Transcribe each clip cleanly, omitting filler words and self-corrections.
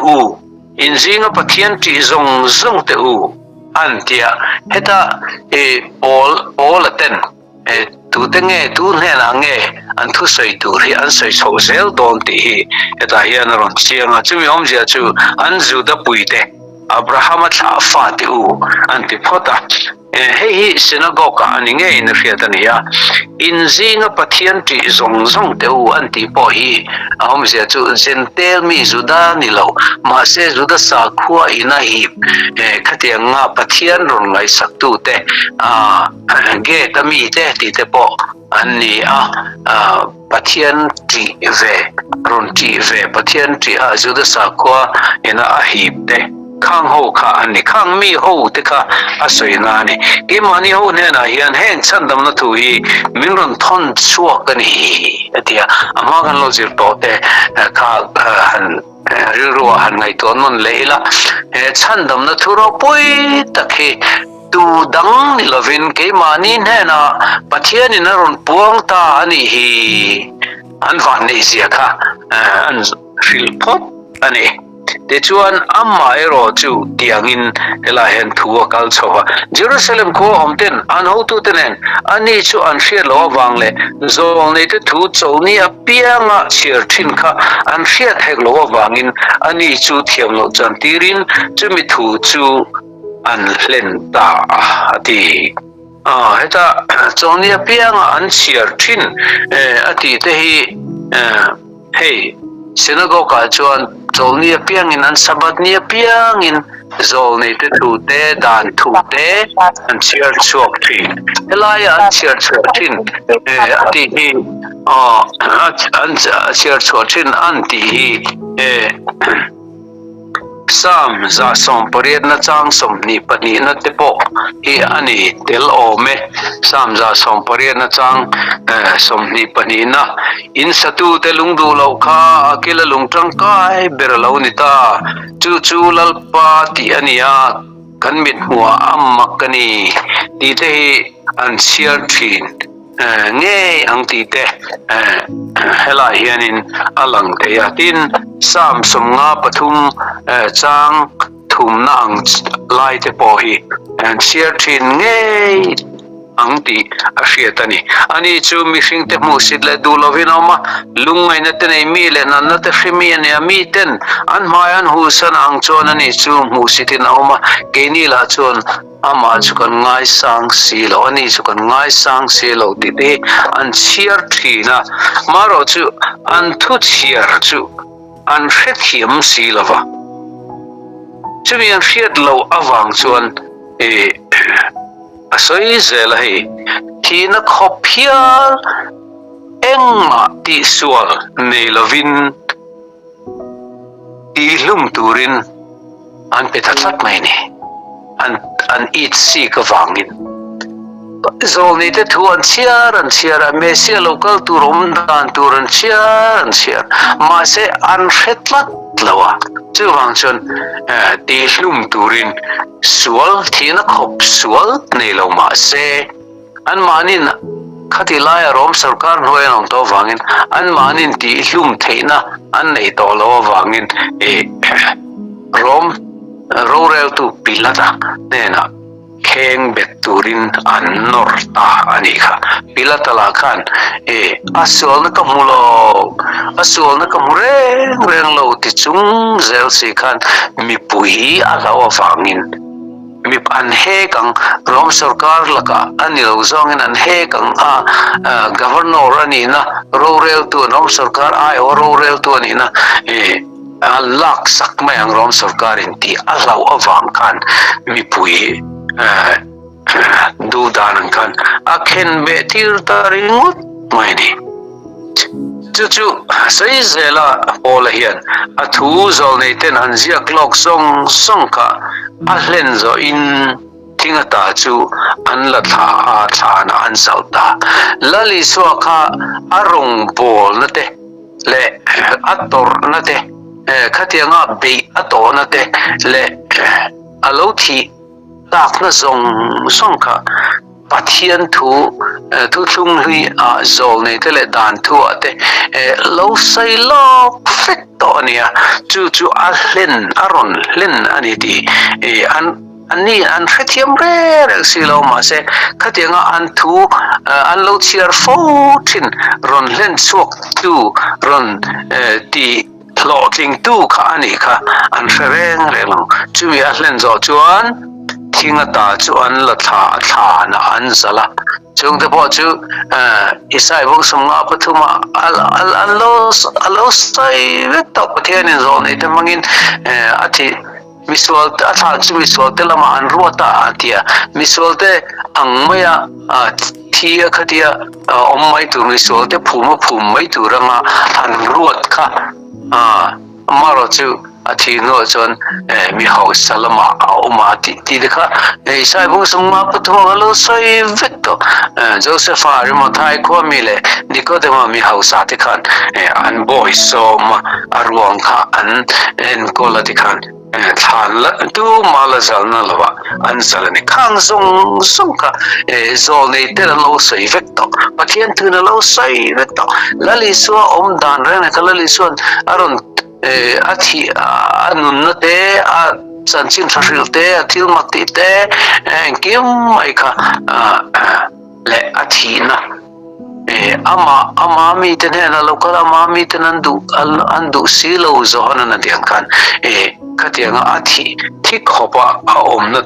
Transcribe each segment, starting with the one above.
u, in zinga Pathian ṭih zawng zawng te u, an ti a. Heta i pawl Paula ten tute nge tu hnenah nge an thusawi tur hi an sawi chhoh zel dawn tih hi hetah hian a rawn chiang a. Chumi awmzia chu an Juda puite Abrahama thlah fate u an ti phawt a. Hei hi synagogue ah a ni ngeiin a hriat a ni a, in zinga Pathian ṭih zawng zawng te u an tih pawh hi a awmzia chu Jentail mi Juda ni lo, mahse Juda sakhua ina hip khatiang nga Pathian rawn ngaihsaktu te gate a mi te tih te pawh an ni a, Pathian ṭih ve, rawn ṭih ve, Pathian ṭih a Juda sakhua ina a hip te khang ho kha an ni. Khang mi ho te kha a sawi na a ni. Keimahni ho hnenah hian heng chhandamna thu hi min rawn thawn chhuak a ni a ti a, a hma kan lo zir tawh te kha han rilruah han ngaihtuah nawn leh ila, he chhandamna thu ropui tak hi Tu dang ni lovin keimahni hnenah Pathianin a rawn puang ta a nih hi an vanneihzia kha an hrilh phawt a ni. Tichuan, amaherawh chu tiangin helaiah hian thu a kal chho va. Jerusalem khua awmten an hotute nen ani chu an hriat loh avang leh zawlneite thu chawlhni apianga chhiar thin kha an hriat hek loh avangin ani chu thiam loh chantirin chumi thu chu an hlen ta a, a ti. A, heta chawlhni apianga an chhiar thin a tih te hi hei synagogue ah chuan chawlhni apiangin an Sabbath ni apiangin zawlnei te thu te dan thu te an chhiar chhuak thin. Helaia an chhiar chhuah thin a tih hi an chhiar chhuah thin an tih hi Psalm 118 chang 22 na te pawh hi a ni tel awm e. Psalm 118 chang 22 na, In satute lung duh loh kha a kila lung tangkai ber a lo ni ta, chu chu Lalpa tih a ni a, kan mit hmuhah a mak a ni tih te hi an chhiar thin. Ngei ang tih te helai hianin a lang thei a. Tin, Psalm 53 chang thumna ang lai te pawh hi chhiar thin ngei ang tih a hriat a ni. Ani chu mihringte hmuhsit leh duh lovin a awm a, lungngaihna te nei mi leh natna te hre mi a ni a, miten an hmai an huhsan ang chuan ani chu hmuhsitin a awm a, keini lah chuan Amah chu kan ngaisang si lo, ani chu kan ngaisang si lo tih te hi an chhiar thin a, marawh chu an thu chhiar chu an hrethiam si lo va. Chumi an hriat loh avang chuan i a sawi zel a hei, thihna khawp hial engmah tihsual nei lovin, Tihlum turin an pe ta tlat mai a ni. An an it sik avangin. Zawlneite thu an chhiar an chhiar a, Messiah lo kal tur awm dan tur an chhiar an chhiar. Mahse an hre tlat lo a, chuvang chuan tihlum turin sual thihna khawp sual nei lo mahse, Anmahni'n khati laia Rom sorkar hnuai an awm tawh avangin anmahni'n tihhlum theihna an neih tawh loh avangin Rom roreltu Pilata hnenah kheng bet turin an nawr ta a nih kha. Pilata lah khan a sualna ka hmu lo, a sualna ka hmu reng reng lo ti chung zel si khan mipui a hlauh avangin, Mip an hek ang, Rom sorkar lakah a ni lo zawngin an hek ang a, Governor a nihna, roreltu an Rom sorkar aiawha roreltu a nihna a laksak mai ang Rom sorkarin tih a hlauh avang khan mipui duh dan ang khan a khenbeh tir ta ringawt mai a ni. Chu chu sawi zela Paula hian a thu zawlneiten an ziak lawk zawng zawng kha a hlen zawhin thing ata chu an la thla a, thlanah an zauh ta. Lal Isua kha a rawngbawlna te leh a tawrhna te, khatianga beih a tawhna te leh a lo thih takna zawng zawng kha. Pathian thu, thuthlung hlui ah zawlnei te leh dan thu ah te lo sawi lawk vek tawh a nia, chu chu a hlen, a rawn hlen a ni tih an an ni an hrethiam reng reng si lo mahse khatianga an thu an lo chhiar fo thin rawn hlen chhuak tu rawn ti Hlawhtlingtu kha a nih kha an hre reng reng lo. Chumi a hlen zawh chuan thing ata chu an la thla a thlan a an zalh a. Chungte pawh chu Isai bawksawmnga pathuma an lo a lo sawi vek tawh Pathianin zawhneite hmangin a thih misual a thlan chu misualte lamah an ruat a a ti a. Misualte ang maia thi a khatia awm mai tur misualte phum a phum mai tur anga an ruat kha amaherawh chu a thih hnuah chuan mi hausa lamah a awm a tih tih te kha Isai Bawngsawmnga pathum a lo sawi vek tawh. Josepha Arimathai khua mi leh Nikodema mi hausa te khan an bawi sawm a, a ruang kha an enkawl a ti khan thlan la tuma la zalna lovah an zal a ni. Khang zawng zawng kha zawlnei ten an lo sawi vek tawh, Pathian thuin a lo sawi vek tawh. Lal Isua awm dan reng reng kha Lal Isua'n a rawn a thih a nunna te, a chanchin tha hrilh te, a thil mak tih te engkim mai kha leh a thihna Ama ama mite hnenah lo kal a, ama miten an duh an duh si lo Johanan a tih ang khan khatianga a thih thi khawpa a awmna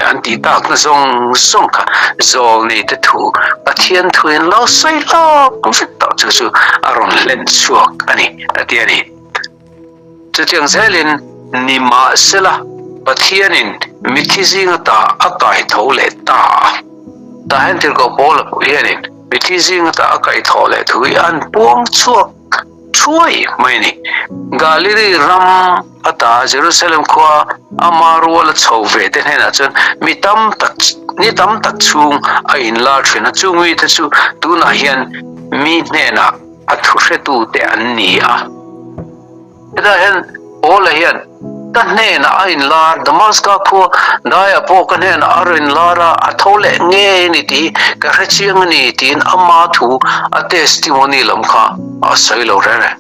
an tih takna zawng zawng kha zawlneite thu Pathian thuin lo sawi lawk vek tawh chu chu a rawn hlen chhuak a ni a ti a ni. Chutiang zelin nimahsela Pathianin mithi zinga ta a kai tho leh ta a. Tah hian Tirhkoh Paula pawh hianin mithi zinga ta a kai tho leh thu hi an puang chhuak thuai mai a ni. Galili ram ata Jerusalem khua ama ruala chho ve te hnenah chuan mi tam tak ni tam tak chhung a inlar thin a, chung mite chu tunah hian mi hnenah a thuhretute an ni a. Hetah hian Paula hian, Ka hnenah a inlar, Damaska khua daiah pawh ka hnenah a rawn inlar a, a tho leh ngei a ni tih hi ka hre chiang a ni tiin ama thu a testimony lam kha a sawi lo reng reng.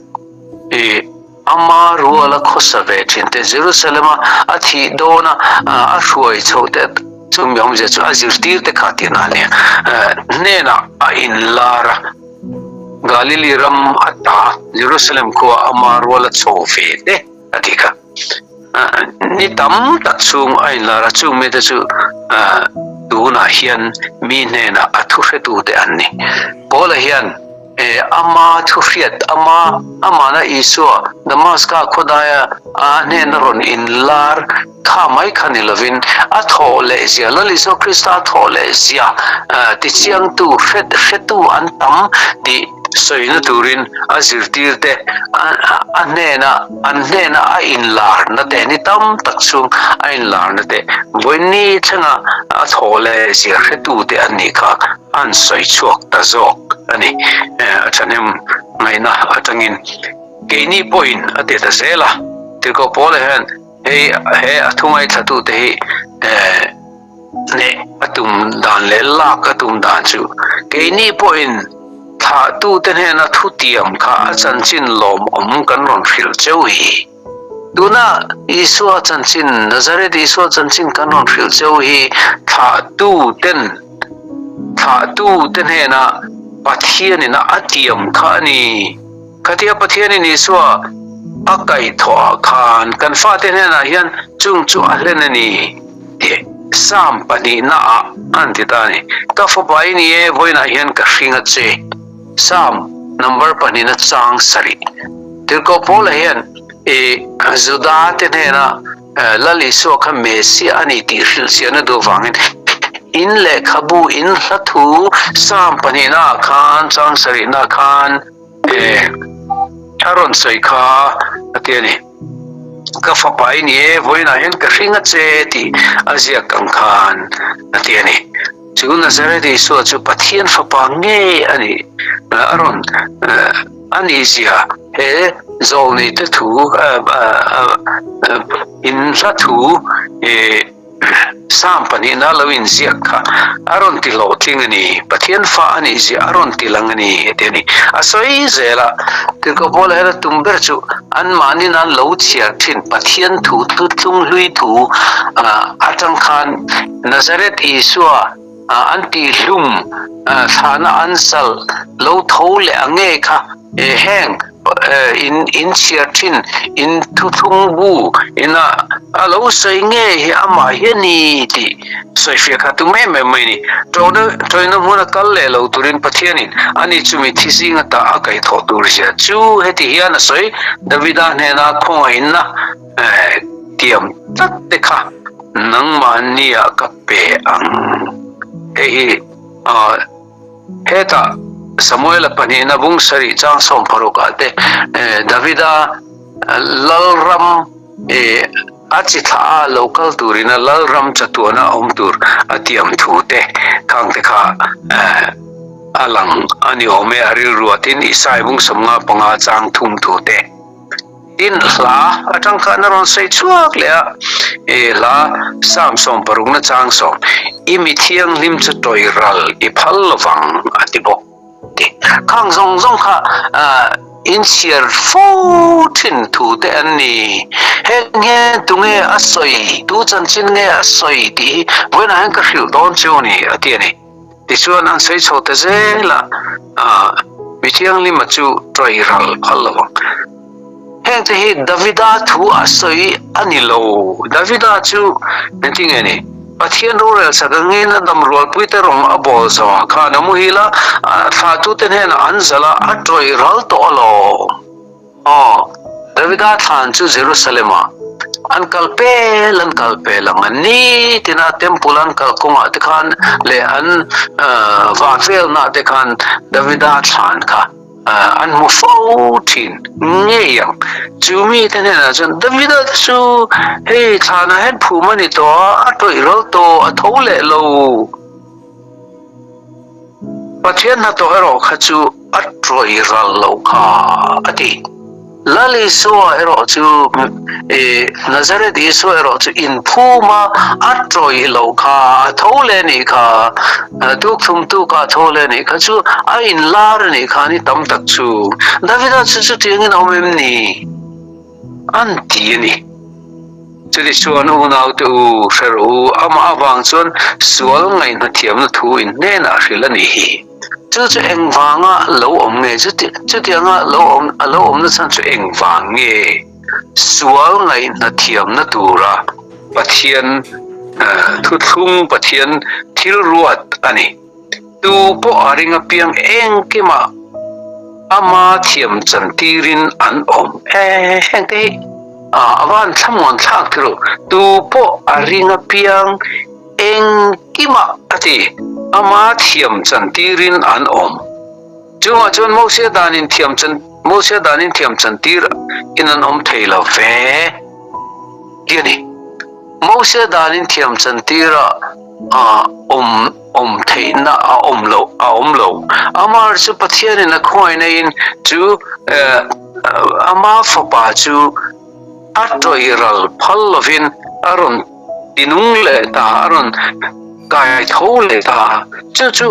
I ama ruala khawsa ve thin te, Jerusalem-a a thih dawna a hruai chho te chumi awmzia chu a zirtir te kha tihna a nia. Hnenah a inlar a. Galili ram ata Jerusalem khua ama rual a chho ve te a ti kha. Ni tam tak chhung a inlar a, chung mite chu tunah hian mi hnenah a thuhretute an ni. Paula hian ama thuhriat, ama amana Isua Damaska khawdaia a hnena rawn inlar Kha mai kha ni lovin a thawh leh zia, Lal Isua Krista a thawh leh zia tichiangtu, hretu an tam tih sawina turin a zirtirte a hnena an hnena a inlarna te, ni tam tak chhung a inlarna te, vawiin thlenga a thawh leh zia hretute an nih kha an sawi chhuak ta zawk a ni. A thahnem ngaihna atangin keini pawhin a ti ta zel a, Tirhkoh Paula hian Hei he a thu ngaithlatute hi hneh a tum dan leh lak a tum dan chu keini pawhin thlahtute hnena thutiam kha a chanchin lawmawm kan rawn hrilh cheu hi. Tuna Isua chanchin, Nazareth Isua chanchin kan rawn hrilh cheu hi thlahtuten thlahtute hnena Pathianin a tiam kha a ni. Khatia Pathianin Isua a kaihthawhah khan kan fate hnenah hian chung chu a hlen a ni tih Psalm pahnihnaah an ti ta a ni. Ka fapa i ni e, vawiinah hian ka hring a che. Psalm number pahnihna chang sarih. Tirhkoh Paula hian i Juda te hnena Lal Isua kha Messiah a ni tih hrilhsiahna duh avangin in lehkhabu, in hla thu Psalm pahnihnaah khan chang sarihnaah khan E, a rawn sawi kha a ti a ni. Ka fapa i ni e, vawiinah hian ka hring a che tih a ziak ang khan a ti a ni. Chu Nazareth Isua chu Pathian fapa ngei a ni, a rawn a nih zia he zawlneite thu, in hla thu. Psalm pahnihna lo inziak kha a rawn ti hlawhtling a ni, Pathian fa a nih zia a rawn ti lang a ni, a ti a ni. A sawi zel a, Tirhkoh Paula hian a tum ber chu anmahni nan lo chhiar thin Pathian thu thuthlung hlui thu atang khan Nazareth Isua an tihhlum thlahna an zalh lo tho leh ang nge kha heng in in chhiar thin in thuthlung bu ina a lo sawi nge hi amah hi a ni tih sawifiah kha tum em em mai a ni. Tawina hmuna kal leh lo turin Pathianin ani chu mi thi zinga tah a kaihthawh tur zia chu heti hian a sawi, Davida hnena khawngaihna tiam tlat te kha nangmahniah ka pe ang. Hei hi hetah Samuela pahnihna bung sarih chang sawm parukah te Davida lalram a chi thlah a lo kal turin a lalram chatuana awm tur a tiam thu te khang te kha a lang a ni awm e. A rilru ah tin Isai bung 55 chang thum thu te. Tin, hla atang khan a rawn sawi chhuak leh a, e hla Psalm 60 na chang sawm, I mi thianghlim chu tawih ral i phal lovang a ti bawk ti. Khang zawng zawng kha inchhiar fo thin thu te an ni. Heng hian tunge a sawi, tu chanchin nge a sawi tih hi vawiinah hian ka hrilh dawn chu a ni a ti a ni. Tichuan an sawi chho ta zel a, mi thianghlima chu tawih ral phal lo ang. Heng te hi Davida thu a sawi a ni lo. Davida chu engtin nge ni? Pathian rorel sak angin a dam rualpuite rawng a bawl zawngah khan a muhil a, thlahtute hnenah an zalh a, a tawih ral tawh alawm. Aw, Davida thlan chu Jerusalem-ah an kal pel an kal pel ang a, nitina temple an kal kawngah te khan leh an vah velnaah te khan Davida thlan kha an hmu fo thin ngei ang. Chu mite hnenah chuan Davida te chu hei thlanah hian phum a ni tawh a, a tawih ral tawh, a tho leh lo. Pathian hnathawh erawh kha chu a tawih ral lo kha a ti. Lal Isua erawh chu i Nazareth Isua erawh chu inphum a, a tawih lo kha, a tho leh nih kha, tukthum tuka a tho leh nih kha chu a inlar a nih kha ni tam tak chu. Davida chu chutiangin a awm em ni? An ti a ni. Chutichuan unaute u, hre rawh u, amah avang chuan sual ngaihhnathiamna thu in hnenah hrilh a nih hi. Chu chu engvanga lo awm nge? Chutianga lo awm a lo awmna chhan chu engvang nge? Sual ngaihhnathiamna tura Pathian thuthlung, Pathian thil ruat a ni. Tu pawh a ring apiang engkimah ama thiam chan tirin an awm e. Heng te hi a van thlamuan thlak thil lo. Tu pawh a ring apiang engkimah a ti, ama thiam chan tirin an awm. Chungah chuan Mosia danin thiam chan Mosia danin thiam chan tir in an awm thei lo ve ti a ni. Mosia danin thiam chan tira awm awm theihna a awm lo a awm lo. Amar chu Pathianin a khawngaihna in chu ama fapa chu a tawih ral phal lovin a rawn tinung leh ta, a rawn kai tho leh ta. Chu chu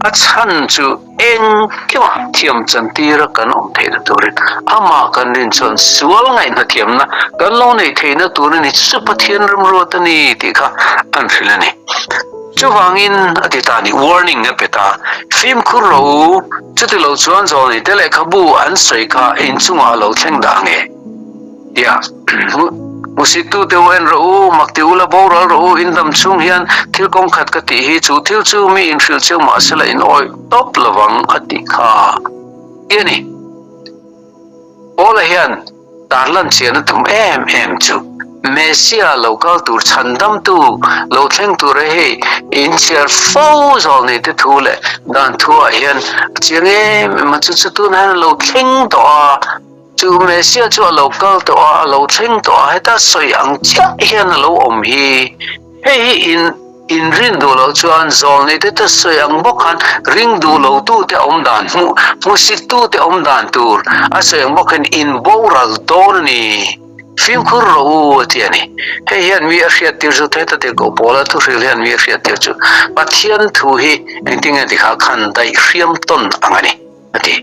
a chhan chu engkimah thiam chantira kan awm theihna turin amah kan rin chuan sual ngaihna thiamna kan lo neih theihna tur a ni. Chu chu Pathian remruat a ni tih kha an hrilh a ni. Chuvangin a ti ta a ni, warning a pe ta, Fimkhur rawh u, chuti lo chuan zawlnei te lehkhabu an sawi kha inchungah a lo thleng dah nge? Tia hmusit te u en rawh u, mak ti ula boral rawh u, in dam chhung hian thil kawng khat ka tih hi chu thil chu mi inhrilh cheu mahsela in awih tawp lovang a tih kha ti a ni. Paula hian tarlan chian a tum em em chu Messia lo kal tur chhandamtu lo thleng tura hei inchhiar fo zawk nei te thu leh dan thu ah hian a chiang em em a, chu chu tunah hian a lo thleng tawh a. Chu Messia chu a lo kal tawh a, a lo thleng tawh a, heta sawi ang chiah hian a lo awm hi. Hei hi in inrin duh loh chuan zawlneite te sawi ang bawk khan ring duh lotute awm dan hmuh, hmusittute awm dan tur a sawi ang bawk hian in boral dawn a ni. Fimkhur rawh u, a ti a ni. Hei hian mi a hriattir chu heta tirhkoh Paula thuhril hian mi a hriattir chu Pathian thu hi engtin nge tikha khan daih hriam tawn ang a ni, a ti.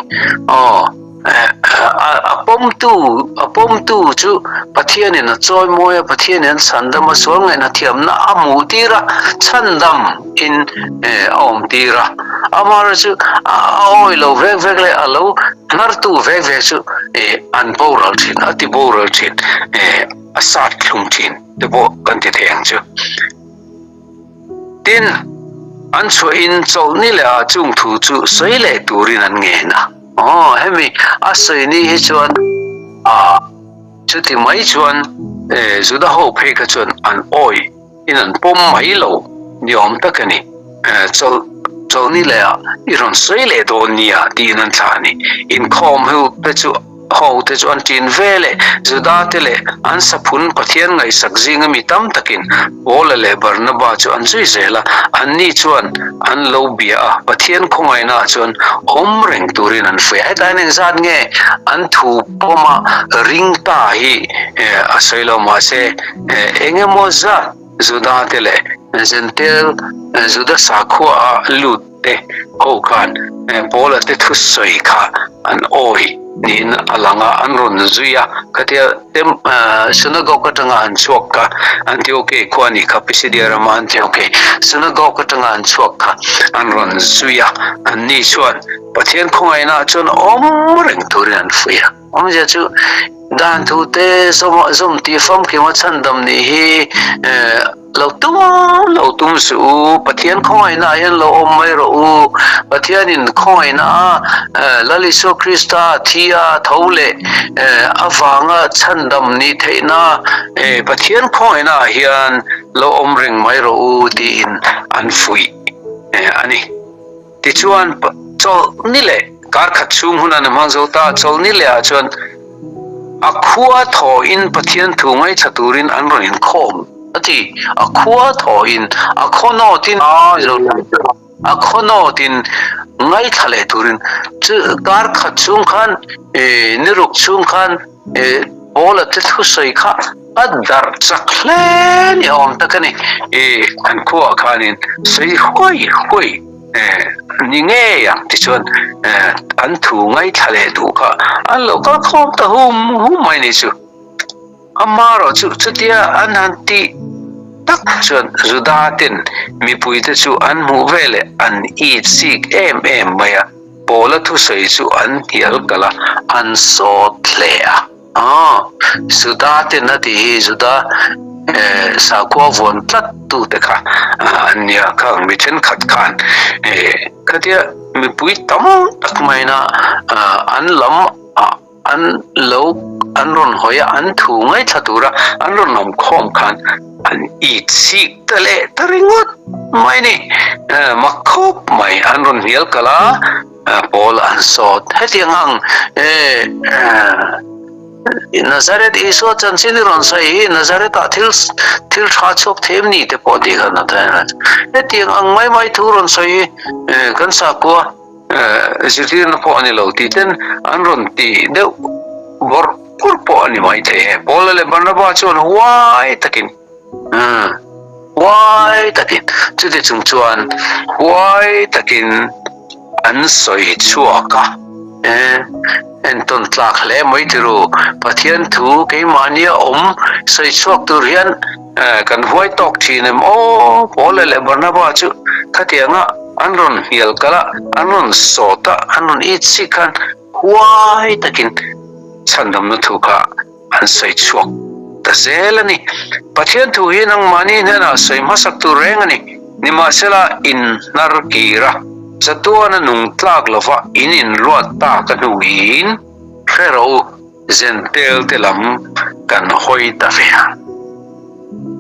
Aw, a pawmtu, a pawmtu chu Pathianin a chawimawi a, Pathianin an chhandam a, sual ngaihna thiamna a hmuh tir a, chhandam in a awm tir a. Amaherawhchu a awi lo vek vek leh a lo Hnartu vek vek chu an boral thin, a ti boral thin, a sat thlum thin te pawh kan ti thei ang chu. Tin, an chhuahin chawlhni leh ah chung thu chu sawi leh turin an ngen a. Aw, hemi a sawi ni hi chuan ah chuti mai chuan Juda ho phei kha chuan an awi in an pawm mai lo ni awm tak a ni. Chawlh chawlhni leh ah i rawn sawi leh dawn nia tiin an thlah a ni. Inkhawm ho te chu ho te chu an ṭin ve leh Juda te leh an saphun Pathian ngaihsak zinga mi tam takin Paula leh Barnaba chu an zui zel a, anni chuan an lo bia a, Pathian khawngaihna ah chuan awm reng turin an fuih a. Hetah hian engzat nge an thu pawma ring ta hi a sawi lo mahse, Eng emaw zat Juda te leh Jentail Juda sakhua a lut te ho khan Paula te thusawi kha an awi niin a lang a, an rawn zui a. Khatia synagogue atanga an chhuak kha Antioche khua a nih kha, Pisidia rama Antioche synagogue atanga an chhuak kha an rawn zui a. Anni chuan Pathian khawngaihnaah chuan awm reng turin an fuih a. Awmzia chu dan thu te zawm tih famkima chhandam nih hi lo tum lo tum suh u, Pathian khawngaihna ah hian lo awm mai rawh u, Pathianin khawngaihna a Lal Isua Krista thi a tho leh avanga chhandam nih theihna Pathian khawngaihna ah hian lo awm reng mai rawh u tiin an fuih a ni. Tichuan, chawlhni leh kar khat chhung hun an hmang zo ta. Chawlhni leh ah chuan a khua thawhin Pathian thu ngaithla turin an rawn inkhawm a ti. A khua thawhin, a khaw nawtin, a khaw nawtin ngaithla leh turin. Chu kar khat chhung khan, ni ruk chhung khan Paula te thusawi kha a darh chak hle ni awm tak a ni. I an khuaah khanin sawi huai huai ni ngei ang tichuan an thu ngaithla leh duh kha an lo kal khawm ta hum hum mai ni chu. Amaherawh chu chutia an han tih tak chuan Juda ten mipuite chu an hmuh veleh an it sik em em mai a. Paula thusawi chu an hnial kalh a, an sawt hle a. Aw, Juda ten a tih hi Juda sakhua vuan tlat tute kha an nia, khang mi thenkhat khan khatia mipui tam tak maina an lam ah An lo an rawn hawi a, an thu ngaithla tura an rawn awm khawm khan an it sik ta leh ta ringawt mai ni. Mak khawp mai, an rawn hnial kalh a, Paul an sawt. Hetiang ang Nazareth Isua chanchin i rawn sawi hi Nazareth-ah thil thil tha chhuak thei em ni te pawh tih khan a hetiang ang mai mai thu rawn sawi hi kan sakhua Zirtirna pawh a ni lo tih ten an rawn ti deuh bawrh bawrh pawh a ni mai thei e. Paula leh Barnaba chuan huai takin, huai takin, chuti chung chuan huai takin an sawi chhuak a. Entawn tlak hle mai tiru, Pathian thu keimahnia awm sawi chhuak tur hian Kan huai tawk thin em aw? Paula leh Barnaba chu khatianga an rawn hnial kalh a, an rawn sawt a, an rawn it si khan huai takin chhandamna thu kha an sawi chhuak ta zel a ni. Pathian thu hi nangmahni hnenah sawi hmasak tur reng a ni. Nimahsela in hnar kir a, chatuana nung tlak lova in inruat tak a hnuin hre rawh u. Zentel te lam kan hawi ta ve a.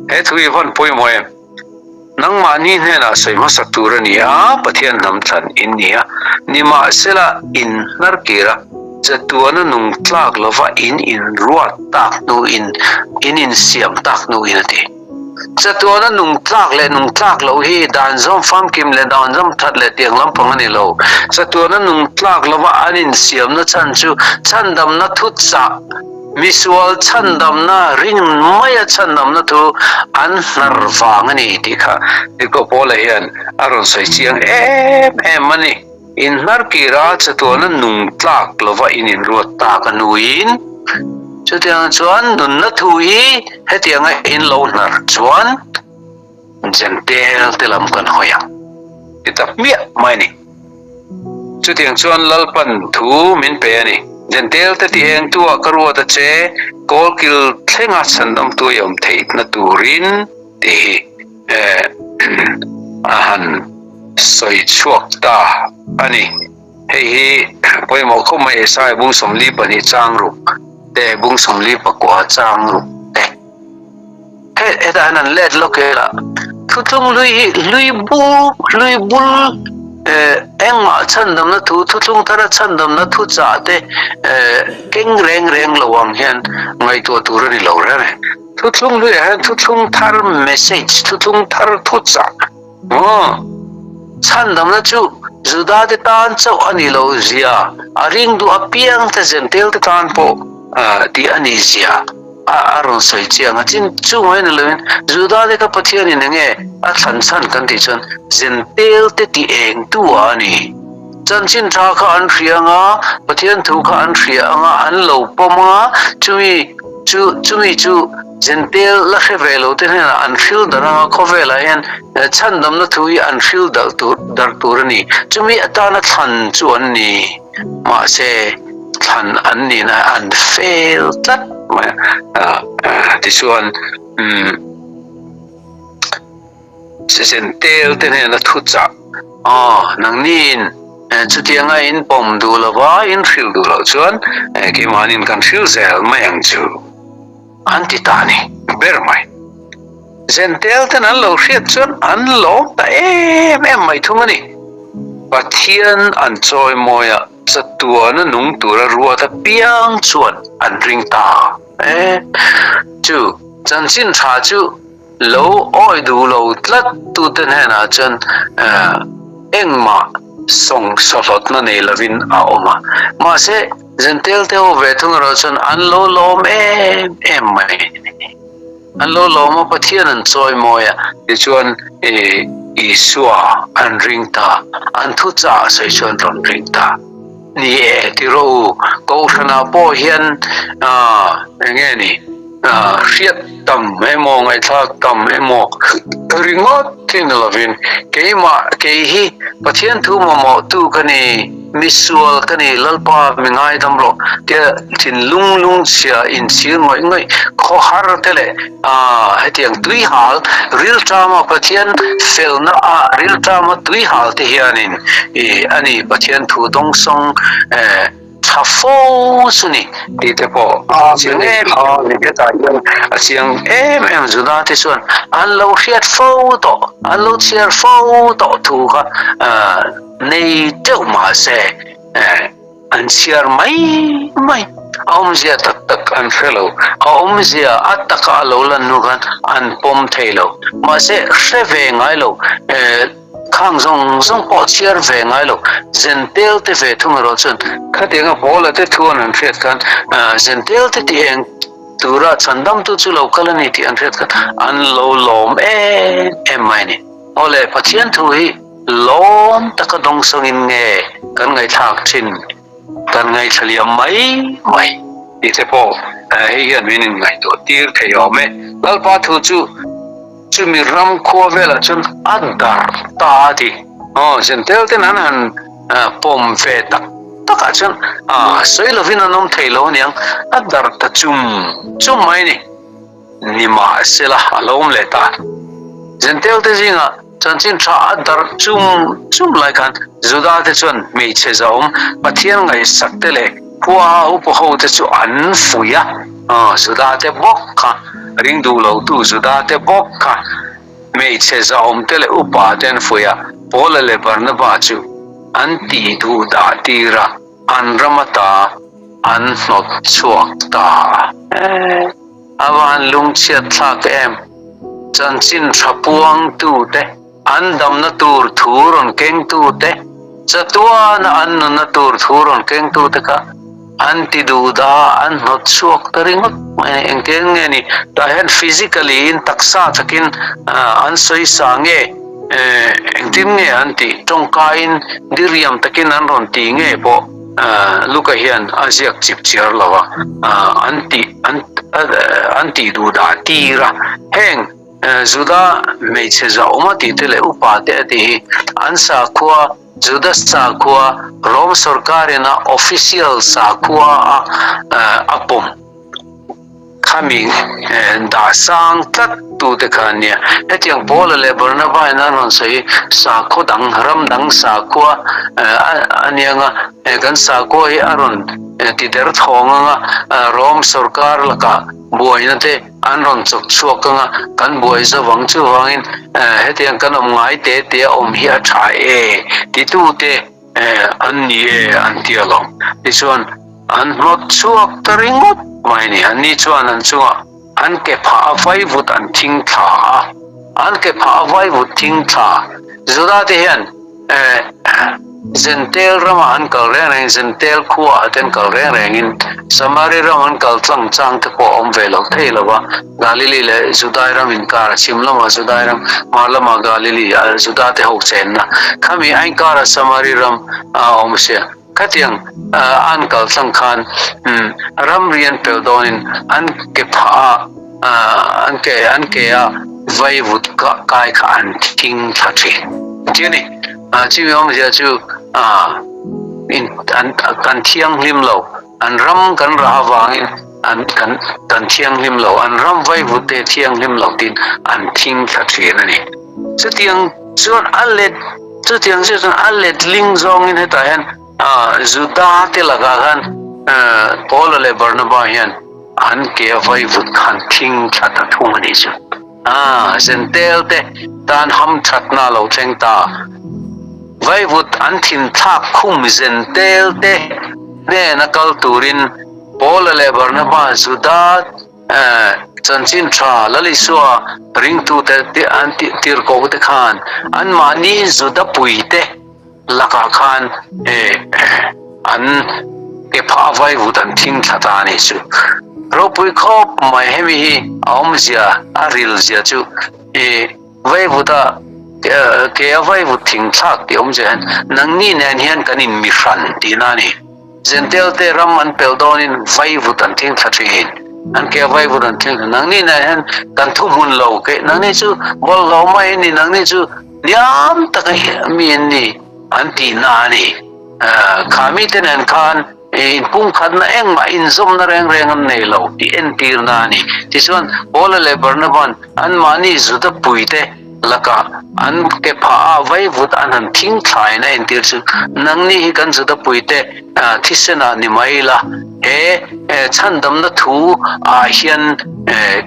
He thu hi vawn pawimawh em? Nangmahni hnenah sawi hmasak tur a ni a, Pathian hnam thlan in ni a, nimahsela in hnar kir a, chatuana nung tlak lova in inruat tak hnuin in insiam tak hnuin a ti. Chatuana nung tlak leh nung tlak loh hi dan zawm famkim leh dan zawm that leh tiang lampang a ni lo. Chatuana nung tlak lova an insiamna chhan chu chhandamna thuchah Misual chhandamna ring maia chhandamna thu an hnar vang a ni tih kha Tirhkoh Paula hian a rawn sawi chiang em em a ni. In hnar kira chatuana nung tlak lova in inruat tak a nuin chutiang chuan nunna thu hi hetianga in lo hnar chuan Jentail te lam kan hawi ang ti ta hmiah mai a ni. Chutiang chuan Lalpan thu min pe a ni. Jentail te ti eng tu ah ka ruat a che, kawlkil thlenga chhandamtu i awm theihna turin tih hi a han sawi chhuak ta a ni. Hei hi pawimawh khawp mai Esai bung 42 chang ruk te, bung 49 chang ruk te. He hetah hian an let lawk vel a, thuthlung hlui hi hlui bul hlui bul eh engmah chhandamna thu thuthlung thara chhandamna thu chah te eh keng reng reng lo ang hian ngaihtuah tur a ni lo reng e. Thuthlung hluiah hian thuthlung thar message thuthlung thar thu chah maw chhandamna chu Juda te tan chauh a ni lo zia a ring duh apiang te Jentail te tan pawh tih a ni zia a rawn sawi chiang a. Chin chu mai ni loin Juda te kha Pathianin enge a thlan chhan kan tih chuan Jentail te tih eng tu a ni. Chanchin tha kha an hria anga, Pathian thu kha an hria anga, an lo pawm anga, chumi chu chumi chu Jentail la hre ve lo te hnenah an hril darh anga, khawvelah hian chhandamna thu hi an hril darh tur darh tur a ni. Chumi atana thlan chu an ni. Mahse, thlan an nihna an fail tlat mai a. Tichuan, umm. Jentail te hnena thuchah, Aw, nangniin chutianga in pawm duh lova in hrilh duh loh chuan keimahniin kan hrilh zel mai ang chu, an ti ta a ni ber mai. Jentail ten an lo hriat chuan an lawm ta em em mai thung a ni. Pathian an chawimawi a, chatuana nung tura ruat apiang chuan an ring ta e. Chu chanchin tha chu Lo awi duh lo tlat tute hnenah chuan engmah sawng sawhlawtna nei lovin a awm a. Mahse, Jentail te ho ve thung erawh chuan an lo lawm em em mai. An lo lawm a, Pathian an chawimawi a, tichuan Isua an ring ta, an thuchah sawi chuan rawn ring ta. Ni e, ti rawh u, Kohhranah pawh hian eng nge ni? Hriat tam emaw ngaihthlak tam emaw ringawt hi ni lovin keimah kei hi Pathian thu mamawhtu ka ni, misual ka ni, Lalpa mi ngaidam rawh tia thinlung lungchhia inchhir ngawih ngawih khawhar te leh hetiang tuihal rilṭama Pathian felna ah rilṭama tuihal te hianin a ni Pathian thu dawngsawng Tha fo chu ni tih te pawh a chiang em em ni. Hetah hian a chiang em em Juda te chuan an lo hriat fo tawh, an lo chhiar fo tawh thu kha nei teuh mahse an chhiar mai mai. A awmzia tak tak an hre lo, a awmzia a taka a lo lan hnu khan an pawm thei lo. Mahse hre ve ngai lo. Khang zawng zawng pawh chhiar ve ngai lo, Zentel te ve thung erawh chuan khatianga Paula te thu an han hriat khan Zentel te tih eng tura chhandamtu chu lo kal a ni tih an hriat khan an lo lawm em em mai a ni. Aw le, Pathian thu hi lawm taka dawngsawngin nge kan ngaihthlak thin? Kan ngaihthla liam mai mai tih te pawh hei hian min inngaihtuah tir thei awm e. Lalpa thu chu chumi ram khua velah chuan a darh ta a ti. Aw, Jentail ten an han pawm ve tak takah chuan sawi lovin an awm thei lo aniang, a darh ta chum chum mai a ni. Nimahsela a lo awm leh ta. Jentail te zingah chanchin tha a darh chum chum lai khan Juda te chuan hmeichhe zahawm Pathian ngaihsak te leh khua upa ho te chu an fuih a. Juda te bawk kha, ring duh lo tu Juda te bawk kha hmeichhe zahawm te leh upa te an fuih a, Paula leh Barnaba chu an tih duh dah tir a. An ram ata an hnawt chhuak ta a. A van lungchhiat thlak em? Chanchin tha puangtute, an damna tur thu rawn kengtute, chatuana an nunna tur thu rawn kengtute kha An ti duh dah an hnawt chhuak ta ringawt mai a ni. Engtin nge ni? Tah hian physically in taksa takin an sawi sa nge? Engtin nge an tih? Tawngkaiin diriam takin an rawn ti nge pawh Luka hian a ziak chip chiar lo a, an tih an tih duh dah tir a. Heng Juda hmeichhe zahawm a tih te leh upa te a tih hi an sakhua Juda sakhua Rom sorkarin a official sakhua a a pawm khami dah sang tlat tute kha an nia. Hetiang Paula leh Barnaba in an rawn sawi hi sakhaw dang, ram dang sakhua a nia nga, kan sakhua hi a rawn ti der thawng anga Rom sorkar lakah buaina te An rawn chawk chhuak anga kan buai zo vang chuvangin hetiang kan awm ngai te te a awm hi a tha e titute an ni e an ti alawm. Tichuan an hnawt chhuak ta ringawt mai a ni. Anni chuan an chungah an ke phah a vaivut an thing thla a, an ke phah a vaivut thing thla Juda te hian Zentel ramah an kal reng reng, Zentel khuaah te an kal reng rengin Samari ram an kal tlang chang te pawh a awm ve lo thei lo va, Galili leh Judai ram inkara chhim lamah Judai ram, hmar lamah Galili, Juda te ho chenna khami a inkara Samari ram a awm sia. Khatiang an kal tlang khan ramri an pel dawnin an ke phah a, an ke an ke a vaivut kai kha an thing thla thin. Ti a ni. Chumi awmzia chu an kan thianghlim lo, an ram kan rah avangin an kan kan thianghlim lo, an ram vaivut te thianghlim lo tiin an thing thla thin a ni. Chutiang chuan a let chutiang chu chuan a letling zawngin hetah hian Juda te lakah khan Paula leh Barnaba hian an ke a vaivut khan thing thla ta thung a nih chu. Zentel te tan hamthatna a lo thleng ta. Vaivut an thin thlak khum Zentel te hnena kal turin Paula leh Barnaba Juda Chanchin tha Lal Isua ringtute an tirhkoh te khan anmahni Juda puite lakah khan an ke phah vaivut an thing thla ta a nih chu. Ropui khawp mai hemi hi a awmzia a ril zia chu vaivuta ke a vaivut thing thlak tih awmzia hian nangni nen hian kan inmihran tihna a ni. Zentel te ram an pel dawnin vaivut an thing thla thin. An ke vaivut an thing thla. Nangni nen hian kan thu hmun lo ke nangni chu bawlhhlawh mai an ni nangni chu liam taka mi an ni an tihna a ni. Kha mite nen khan inpumkhatna engmah inzawmna reng reng an nei lo tih entirna a ni. Tichuan Paula leh Barnaban anmahni Juda puite Lakah an ke phah a vaivut an han thing thlaiin a entir chu, Nangni hi kan Juda puite thisenah ni mai ila, he chhandamna thu ah hian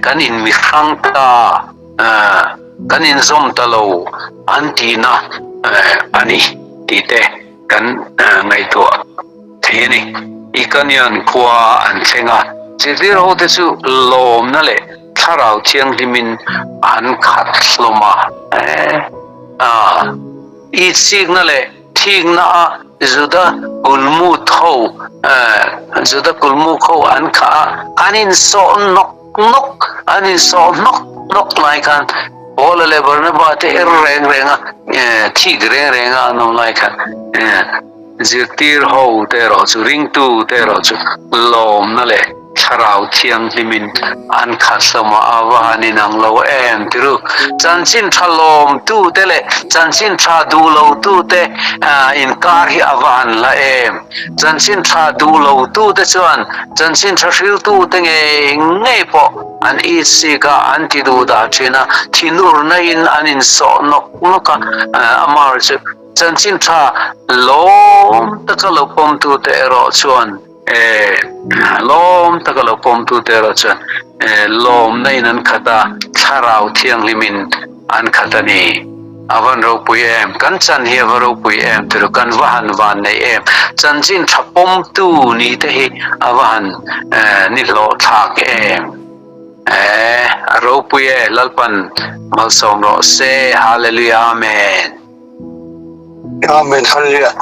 kan inmihrang ta, kan inzawm ta lo an tihna a ni tih te kan ngaihtuah thei a ni. Ikanian khua an thleng a, zirtir hote chu lawmna leh Thlarau Thianghlimin an khat hlawm a. A itsikna leh thikna a Juda kulmut ho, Juda kulmuk ho an khah a, an insawh nawk nawk, an insawh hnawk hnawk lai khan Paula leh Barnaba te er reng reng a, thik reng reng a an awm lai khan zirtir ho te erawh chu, ringtu te erawh chu lawmna leh Thlarau Thianghlimin an khat hlawm a, a va han inang lo em tiru. Chanchin tha lawmtute leh chanchin tha duh lotute inkar hi a va han la em. Chanchin tha duh lotute chuan chanchin tha hriltute ngei ngei pawh an itsik a, an ti duh dah thin a, thinurna in an insawh nawk nawk a, amaherawhchu chanchin tha lawm taka lo pawmtute erawh chuan E, lawm taka lo pawmtute erawh chuan e, lawmna in an khat a, Thlarau Thianghlimin an khat a ni. A van ropui em, kan chan hi a va ropui em tiru, kan va han van nei em, chanchin tha pawmtu ni te hi a va han e, ni hlawhthlak em. E, a ropui e, Lalpan malsawm rawh se, Hallelujah Amen. Amen, Hallelujah.